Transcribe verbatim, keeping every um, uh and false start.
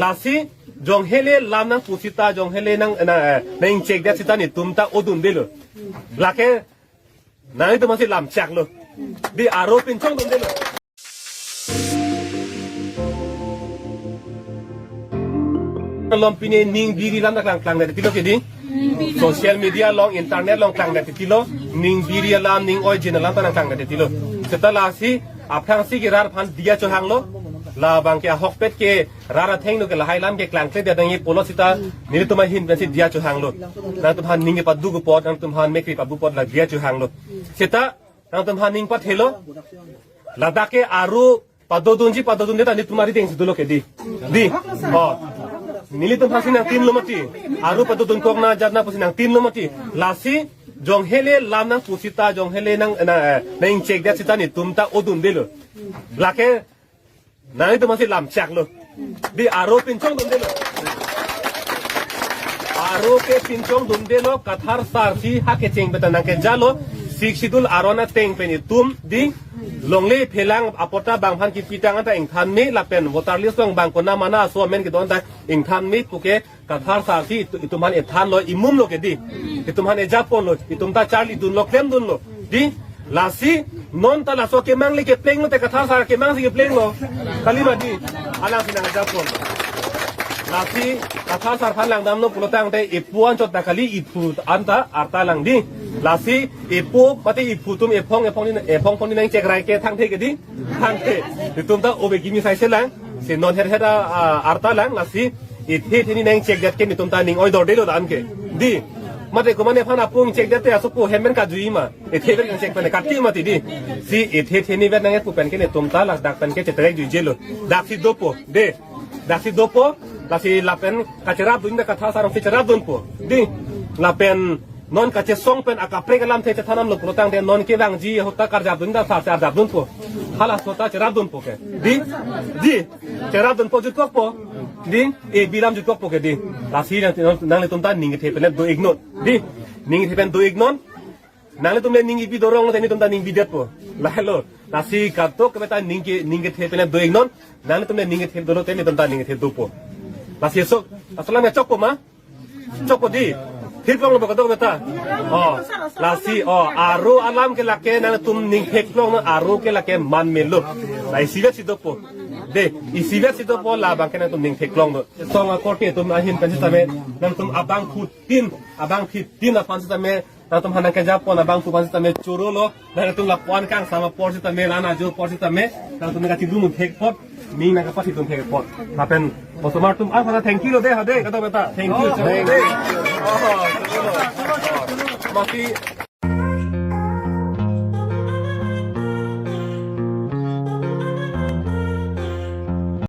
Lasi jonghele lam nangpu sita, jonghele nang, na, eh, nangchekdet sita netum ta odundelo. Lake nanglitum aphansi lam chaklo. Di aro pinchongdundelo. Alom pine ning biri lam ta klang klangdetlo ke di. Social media along, internet along klangdetlo. Ning biri alam, ning oi jin alam ta nangklangdetlo. Seta lasi aphrangsi ke rat aphan diya chohanglo. Labang ke ahokpet ke rat athengno ke lahai lam ke klangkledet nangji pulo seta nelitum ahin pensi diya chohanglo. Nangtumphan ning kepadu apot, nangtumphan mekri padu apot la diya chohanglo. Seta nangtumphan ning pathelo. Ladak ke aro padodunji padodunde ta netum arideng si dolo ke di. Di. Oh. Nelitumphansi nangtinlo mati. Aro padodun kok na jat na pusi nangtinlo mati. Lasi jonghele lam nangpu sita, jonghele nang, na, eh, nangchekdet sita netum ta odundelo. Lake nanglitum aphansi lam chaklo. Di aro pinchongdundelo. Aro ke pinchongdundelo, Kathar sar si ha kecheng pen ta nangkejalo. Sixth Schedule aron ateng pen itum di longle phelang apot ta bangphan kipitang anta ingthan me lapen voter list along bang konat mana aso amen kedo anta ingthan me puke Kathar sar si itu, itumphan ethanlo, imumlo ke di. Itumphan ejaponlo, itum ta charlidunlo, klemdunlo. Di, lasi non ta laso kemang le keplenglo te Kathar sar kemang si keplenglo. Kalima di, alangsi nangjaponlo. Lasi Kathar sar aphan langdamlo pulotangte epo anchot ta kali, iphu anta arta lang di. Lasi epo mate iphu atum ephong ephong ni, ephong phong ni nangchek rai ke thangthe ke di. Thangthe. Itum ta obe kimi sai selang. Si non her her a, a, arta lang lasi ethe ethe ni nangchekdet ke netum ta ning oidordelo dan ke. Di. Mate komatne aphan apung chekdet te asopo hem pen kajui ma. Ethe pen nangchek pen kati mati di. Si ethe ethe ni pen nangpu pen ke netum ta ladak pen ke cheterek juijelo. Daksi dopo. De. Daksi dopo. Lasi lapen kacherapdun ta Kathar sar si cherapdunpo. Di. Lapen non kachesong pen akaprek alamthe chethandamlo pulotangte non kevangji ahut ta karjapdun ta sar si arjapdunpo. Halaso ta cherapdunpo ke. Di. Di. Cherapdunpo jutkokpo. Di. E bilam jutkokpo ke di. Lasi nang, nanglitum ta ning kethe pen do-iknon. Di. Ning kethe pen do-iknon. Nanglitum le ning ipi dorong te netum ta ning bidetpo. Lahelo. Lasi katok ke ta ning ke, ning kethe pen do-iknon. Nanglitum le ning kethe dolo te netum ta ning kethe dopo. Lasi so, asalam ya chokpo ma? Chokpo di. Theklonglo ba katok beta. Oh, lasi, oh, aro alam ke lake nangtum ning theklongnon, aro ke lake man melo. La isivet si dopo. De, isivet si dopo labang ke nangtum ning theklongnon. Song akorte atum ahin pen sitame, nangtum abangphutin, abangphutin aphan sitame, nangtum aphan nangkejapon abangphu aphan sitame chorolo. Nangtum lapu-an kangsam apor sitame, la-an ajo apor sitame, nangtum nangkachidun thek apot, ning nangkapathidun thek apot. Lapen osomar atum aphan thank you lo de, ha de, katok beta. Thank you. Oh, thank you. Oh, oh, oh. Mati